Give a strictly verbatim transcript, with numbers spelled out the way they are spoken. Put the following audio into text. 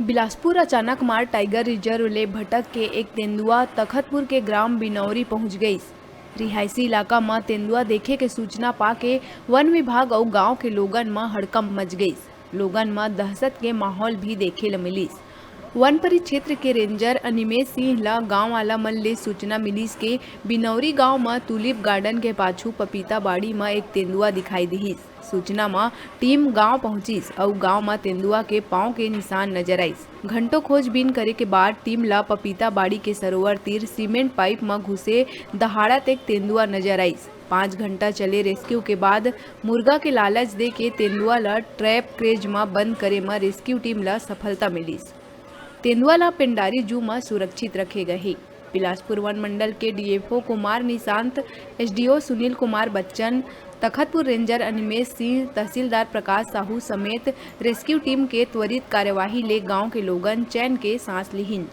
बिलासपुर, अचानक मार tiger reserve ले भटक के एक तेंदुआ तखतपुर के ग्राम बिनौरी पहुंच गईस। रिहायशी इलाका म तेंदुआ देखे के सूचना पाके वन विभाग अउ गांव के लोगन म हड़कंप मच गईस। लोगन म दहशत के माहौल भी देखे ल मिलिस। वन परिक्षेत्र के रेंजर अनिमेश सिंह ल गांव वाला मन ले सूचना मिलिस के बिनौरी गांव म तुलिप गार्डन के पाछू पपीता बाड़ी म एक तेंदुआ दिखाई दिहिस। सूचना म टीम गांव पहुंचिस अउ गांव म तेंदुआ के पांव के निशान नजर आइस। घंटों खोजबीन करे के बाद टीम ल पपीता बाड़ी के सरोवर तीर सीमेंट पाइप म घुसे दहाड़त एक तेंदुआ नजर आइस। पाँच घंटा चले रेस्क्यू के बाद मुर्गा के लालच दे के तेंदुआ ल ट्रैप केज म बंद करे म रेस्क्यू टीम ल सफलता मिलिस। तेंदुआ ल पेंडारी जू म सुरक्षित रखे गए हे। बिलासपुर वन मंडल के DFO Kumar Nishant, SDO Sunil Kumar Bachchan, Takhatpur ranger Animesh Singh, तहसीलदार प्रकाश साहू समेत रेस्क्यू टीम के त्वरित कार्यवाही ले गांव के लोगन चैन के सांस लिहिन।